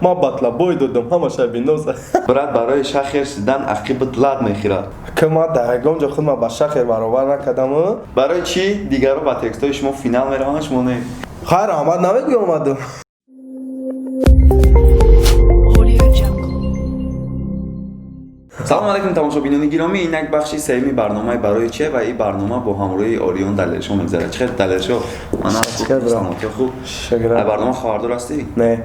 Ман батла бой додам, ҳамаша биноса. Брат, барои шахер шидан ақибат лат мехӯрад. Ки ман дар ягон ҷо худма ба шахер баробар накардаму. Барои чӣ дигарро ба текстҳои шумо финал мераванд, шумо не? Хайр, раҳмат, намегӯй омадум. Audio Jungle. Салому алайкум, тамошобинони гиромӣ. Ин як бахши сеюми барномаи «Барои че» ва ин барнома бо ҳамроҳии Ориён Далершо мегзарад. Чӣ хел, Далершо? Мана. Чӣ хел, брат? Саломатӣ, хуб? Шукр. Ай барнома хабардор ҳастӣ? Не.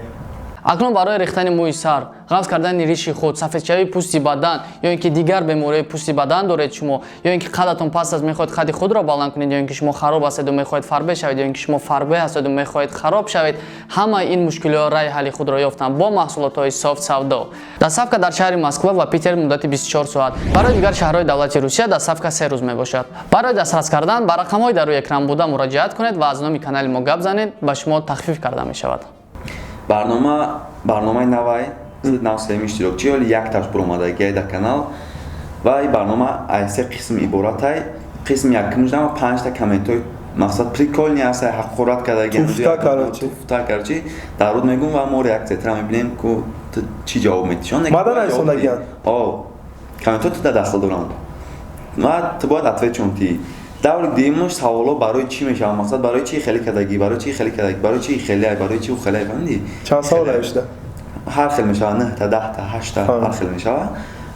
Акнун барои рехтани мӯи сар, ғафз кардани риши худ, сафедшавии пӯсти бадан ё ин ки дигар бемориҳои пӯсти бадан доред шумо, ё ин ки қадатон паст аст, мехоҳед қади худро баланд кунед, ё ин ки шумо хароб ҳастеду мехоҳед фарбе шавед, ё ин ки шумо фарбе ҳастеду мехоҳед хароб шавед, ҳамаи ин мушкилиҳо раҳи ҳалли худро ёфтанд бо маҳсулотҳои Софт Савдо. Доставка дар шаҳри Москва ва Питер муддати 24 соат, барои дигар шаҳрҳои давлати Русия доставка 3 рӯз мебошад. Барои дастрас кардан ба рақамҳои дар рӯи экран буда муроҷиат кунед ва аз номи канали мо гап занед, ба шумо тахфиф карда мешавад. Барнома барномаи навай, нав сеюми иштирокчӣ, ҳоли якташ буромадагиай дар канал ва ин барнома ай се қисм иборатай. Қисми якумш нама панҷта комментҳои мақсад прикольный ҳастай, ҳақорат кардаги. Туфта, короче. Туфта, короче, дар руд мегӯм ва мо реаксия тра мебинем, ку ту чӣ ҷавоб медиҳӣ. Мада нарисондагиан? О, комментҳо ту дахл доранд ва ту бояд ответ чун тӣ. Даври дуюмаш саволҳо барои чӣ мешавад, мақсад барои чӣ хеле кардагӣ, барои чӣ хеле кардагӣ, барои чӣ хеле, барои чӣ хеле, фаҳмидӣ? Чанд савол навишта? Ҳар хел мешавад, нӯҳта, 10та, ҳашта, ҳар хел мешавад.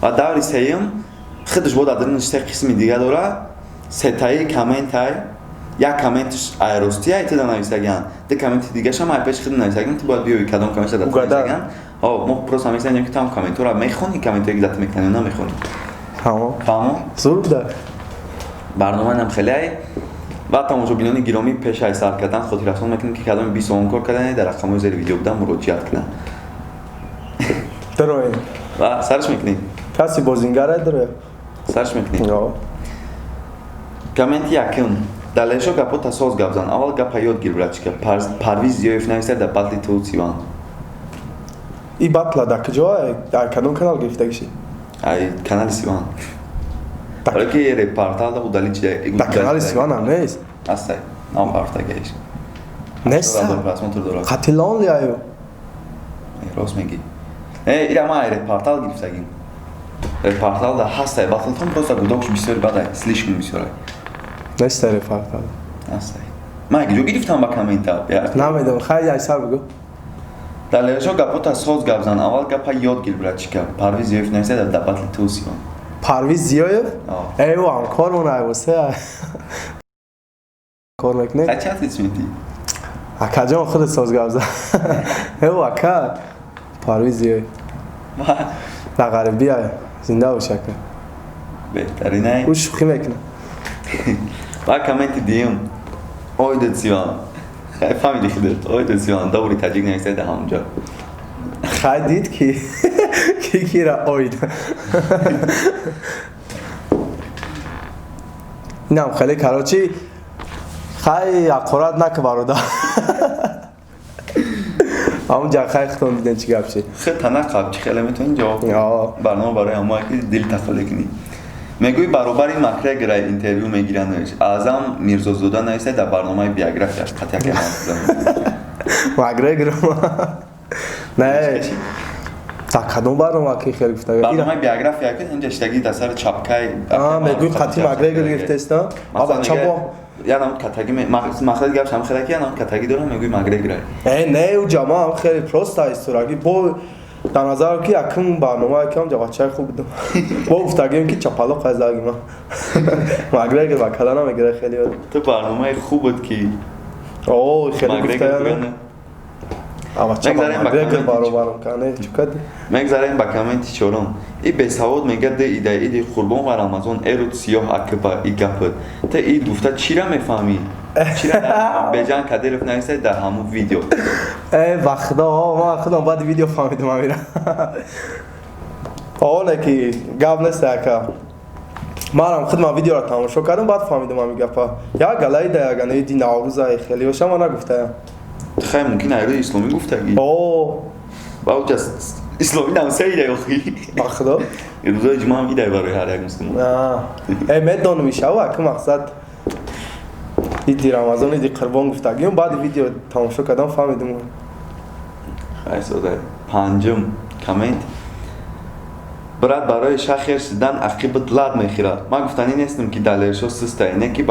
Ва даври сеюм худаш бо дар дарунаш се қисми дига дорад. Сетаи комментай, як комментш ай ростӣ ай туда нависагиан, ду комменти дигашам ай пеши худ нависагиан. Ту бояд биёи кадом комментша дар Угадай. нависагиан. О, мо просто мезанем, ки там комментҳоро мехонӣ, комментҳое ки зата мекунӣ, намехонӣ. Тамом. Фаҳмо? Зур буда. Барнома нам хеле ай. Ва тамошобинони гиромӣ, пеш ай сар кардан хотиррасон мекунем, ки кадоми 20 сомон кор кардани, дар рақамҳои зери видео будан муроҷиат кунанд. Дароем. Ва сарш мекунем. Каси бозингара дароем. Сарш мекунем. О. Комменти якум: «Далершо, гапота соз гап зан, аввал гапа ёд гир, братчика». Парвиз Зиёев нависта дар батли ту Сиван. И батла дар куҷо, дар кадом канал гирифтагиши? Ай канали Сиван. Барои ки репортал да удалить чида. Дар канали Сиванам нест. Астай нам партагеш. Нест. Просмотр дорад. Қатилон ли аю? Рост мегӣ. Э, ира ман ай репортал гирифтагим. Репортал да ҳастай батлтон, просто гудокш бисёр бадай, слишком бисёрай. Нест репортал. Ҳастай. Ман куҷо гирифтам ба коммента? Намедонам, хайр, ай сар бигӯ. «Далершо, гапота соз гап зан, аввал гапа ёд гир, братчика». Парвиз Зиёев нависта дар батли ту Сиван. Парвиз Зиёев? О. Э, ӯ ҳамкормон айвосе кор мекунед. Хай, чӣ ответ медиҳӣ? Акаҷон, худат соз гап зан. Э, ака Парвиз Зиёев дар ғарибӣ ай, зинда бош, ака. Беҳтаринай. Ӯ шӯхӣ мекунад. Ва комменти дуюм: «Ойдет Сиван». Хай, фаҳмиди худат, «Ойдет Сиван», добрый таҷик нависта дар ҳамонҷо. Хай, дид ки кира оид. Инам хеле, короче, хай, ҳақорат нака, бародар. Ҳамун хай, худтон диден чӣ гап шид. Хел танақаб чӣ хеле метавонӣ ҷавоб. О. Барнома барои ҳамое ки дил тахаллӣ кунӣ. Мегӯй баробари Макрегора интервю мегиранаш. Аъзам Мирзозода нависта дар барномаи биографияш қатъяке. Макрегор не, дар кадом барнома ки хел гуфта? Барномаи биография ки инҷа иштаги дар сари чапкай. Мегӯй қатъи Макрегор гирифтеста, а бача бо я намуд катаги, мақсади гапш ҳам хеле ки я намуд катаги дорам, мегӯй Макрегора. Э, не, ӯ ҷамоа хеле просто истораги бо дар назарам ки якум барнома якам ҷавачаи хуб будам, бо гуфтагием ки чапалоқ аз дагима Макрегор ба кала намегира хеле. Ту барномаи хуб буд ки О, хеле Макрегор гуфтая. бугана. А бача ба Мегзарем ба Макрегор комменти. баробарам кане чӣ кади? Мегзарем ба комменти чорум. И бесавод мега: «Д ида иди қурбон ва Рамазон эруд сиёҳ акба и гапд. Та ид гуфта чира мефаҳмӣ? Чира?» Беҷан Кадиров нависта дар ҳамун видео. Э, ба худо, ман худам баъди видео фаҳмидам амира. Оне ки гап нест, ака. Манам худман видеоро тамошо кардам, баъд фаҳмидам ами гапа. Як галаи да ягана иди Наврӯза хеле боша, ман нагуфтаям. Хай, мумкин айрӯи исломӣ гуфтагӣ. О. Ва уҷа исломӣ намса идай охи. Ба худо. Рӯзои ҷумъа ҳам идай барои ҳар як мусулмон. Э, медонам ишава, ака, мақсад иди Рамазон, иди Қурбон гуфтагиам, баъди видео тамошо кардам фаҳмидам. Хай, содай. Панҷум коммент. Брат, барои шахер шидан ақибат лат мехӯрад. Ман гуфтанӣ нестам, ки Далершо систай, не ки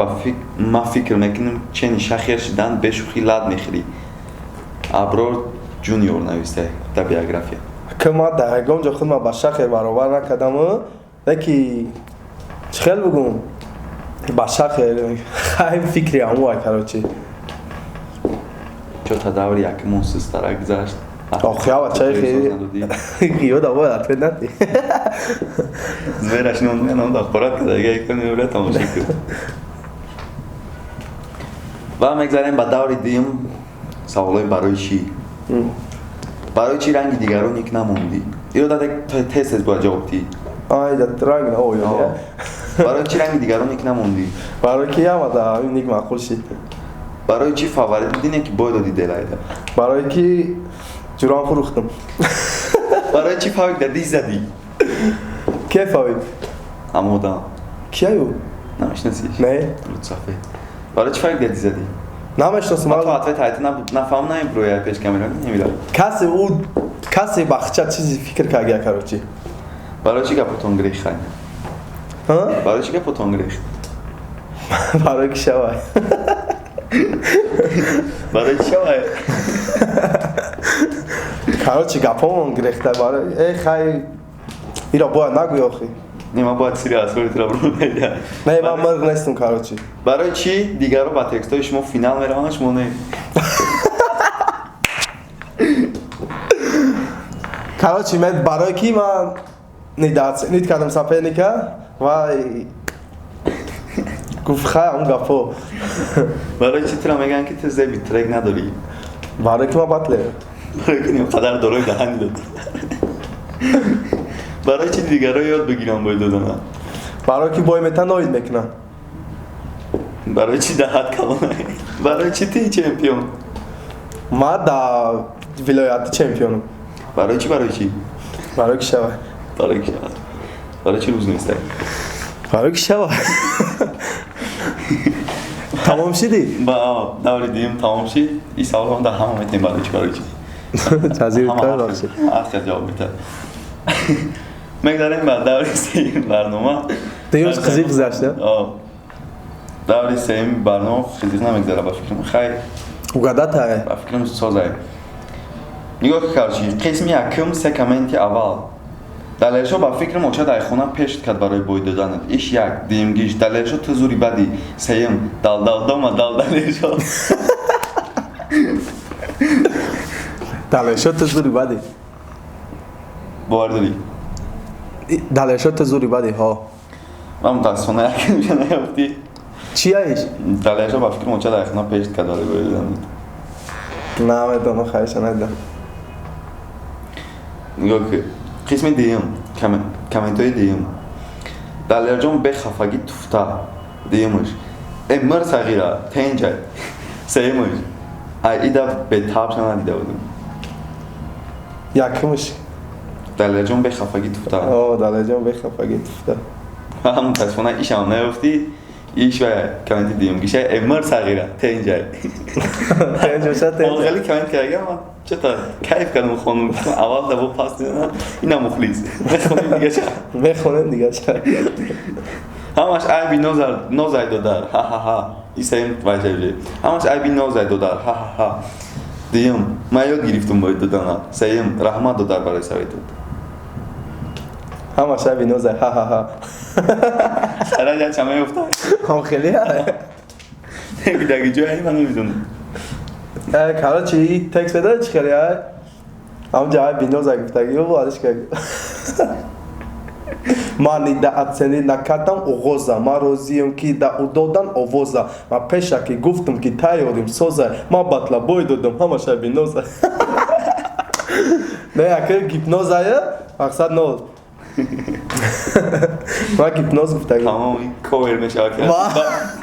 ман фикр мекунам, чени шахер шидан бешӯхӣ лат мехӯрӣ. Аброр Ҷуниор навистай дар биография. Ки ман дар ягон ҷо худма ба шахер баробар накардаму, леки чӣ хел бугум, ба шахер хай фикри ҳамуай, короче. Чо та даври якумон систара гузашт. Охи, бачаи хеле ёда бояд ответ надӣ. Звераш нон ахборат када, ага якта меора тамошо кун. Ва мегзарем ба даври дуюм, саволҳои барои чӣ. Барои чӣ ранги дигарон ник намондӣ? Иро дада тез тез бояд ҷавоб диҳӣ. Ай, да ранг на оё. Барои чӣ ранги дигарон ник намондӣ? Барои ки ямада ник маъқул шид. Барои чӣ фаворит будине ки бой додӣ Делайда? Барои ки ҷурам фурӯхтам. Барои чӣ фавик да диз задӣ? Ке фавик? Амодам. Кияю? Намешнасиш? Не. Лутсафе. Барои чӣ фавик да диз задӣ? Намешнасам. Ман то ответ ҳайта нафаҳм наем рӯя пеш камера намедам. Касе ӯ касе бахча чизи фикр кардия, короче. Барои чӣ гапотон гирехт хай? Ҳа? Барои чӣ гапотон гирехт? Барои ки шавай. Барои чӣ шавай? Короче, гапомон гирехта барои э хай иро бояд нагӯй охи. Не, ман бояд сири асрори туро бурда. Не, ман мирғ нестам, короче. Барои чӣ дигарро ба текстҳои шумо финал мераванд, шумо не? Короче, мен барои ки ман недооценить кардам соперника ва гуфт хай ҳамун гапо. Барои чӣ туро мегӯянд, ки ту зеби трек надорӣ? Барои ки ман батлер. Барои ки нимқадар дорои даҳани дод. Барои чӣ дигарро ёд бигирам бой додана? Барои ки бой мета ноид мекунам. Барои чӣ даҳат калонай? Барои чӣ ти чемпион? Ман дар вилояти чемпионам. Барои чӣ, барои чӣ? Барои ки шавай. Барои ки шавад. Барои чӣ рӯз нестай? Барои ки шавай. Тамом шидӣ? Ба даври дуюм тамом шид. Ин саволҳо дар ҳама метавонем барои чӣ, барои чӣ. Тазир бахшид. Ҳар хел ҷавоб метавад. Мегзарем ба даври сеюм барнома. Дуюмш қизиқ гузашт. Даври сеюми барнома қизиқ намегзара ба фикрам. Хай. Угадата. Ба фикрам созай. Нигоҳ короче, қисми якум се комменти аввал. Далершо ба фикрам оча дар хона пешт кард барои бой доданат. Иш як, дуюмгиш, Далершо ту зури бадӣ. Сеюм, дал-дал дома дал Далершо. Далершо ту зури бадӣ. Бовар дорӣ? Далершо ту зури бадӣ, ҳо. Ман мутаассифона якумша наёфтӣ. Чияиш? Далершо ба фикрам оча дар хона пешт кард барои бой доданат. Намедонам, хайша надидам. Нигоҳ ки қисми дуюм, комментҳои дуюм. Далерҷон бехафагӣ туфта. Дуюмаш. Э мир сағира, тенҷай. Сеюмаш. Ай ида бетабша надида будам. Якумаш. Далерҷон бехафагӣ туфта. О, Далерҷон бехафагӣ туфта. Ҳам мутаассифона ишам наёфтӣ. Иш ва комменти дуюм гиша э мир сағира, тенҷай. Тенҷоша тенҷай. Хеле коммент кардам, ман чата кайф кардам хонум. Аввал да бо пас дидам, ина мухлис. Мехонем дигаша. Мехонем дигаша. Ҳамаш айби нозай додар. Ха-ха-ха. Исаим вайшавже. Ҳамаш айби нозай додар. Ха-ха-ха. Дуюм, ман ёд гирифтум бой додана. Сеюм, раҳмат додар барои советот. Ҳамаш айби нозай. Ха-ха-ха. Сараҷа чама ёфта. Ҳам хеле. Даги ҷой ман намедонам. Короче, и текст медони чӣ хеле ай? Ҳамҷа айби нозай гуфтагӣ, бо алиш кард. Ман недооценить накардам оғоза, ман розием, ки да ӯ додан овоза. Ман пешакӣ гуфтам, ки тайёрим соза, ман батла бой додам, ҳамаш айби ноза. Не, ака гипнозая, мақсад ноз. Ман гипноз гуфтагӣ. Тамом, ин ковер мешавад.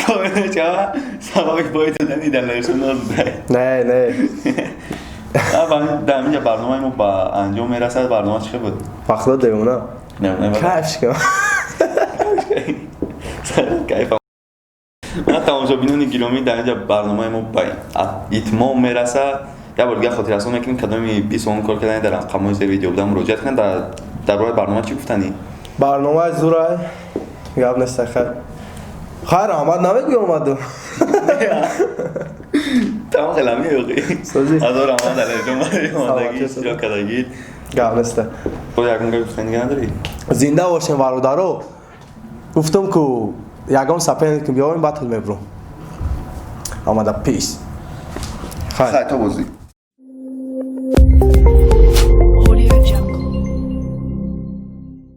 Ковер мешавад, сабаби бой додани Далершо ноз буда. Не, не. Дар инҷа барномаи мо ба анҷом мерасад. Барнома чӣ буд? Вақто девона. Не, кайф шикам. Кайф. Ман тамошобинони гиромӣ, дар инҷа барномаи мо ба итмом мерасад. Як бор дигар хотиррасон мекунем, кадоми 20 сомон кор кардани, дар рақамҳои зери видео буда муроҷиат кунед. Дар бораи барнома чӣ гуфтанӣ? Барномаи зурай, гап неста. Хайр, хайр, раҳмат, намегӯй омаду. Тамом, хеле меёқӣ. Созӣ. Ҳазор раҳмат, Далерҷон, барои омадагӣ, Саломатӣ. иштирок кардагӣ. Гап неста. Бо ягон гап гуфтани дига надорӣ? Зинда бошем, бародаро. Гуфтум, ку ягон соперник биёрем, батл мебурам. Омада, пис, хайр. Хайр, то бозӣ.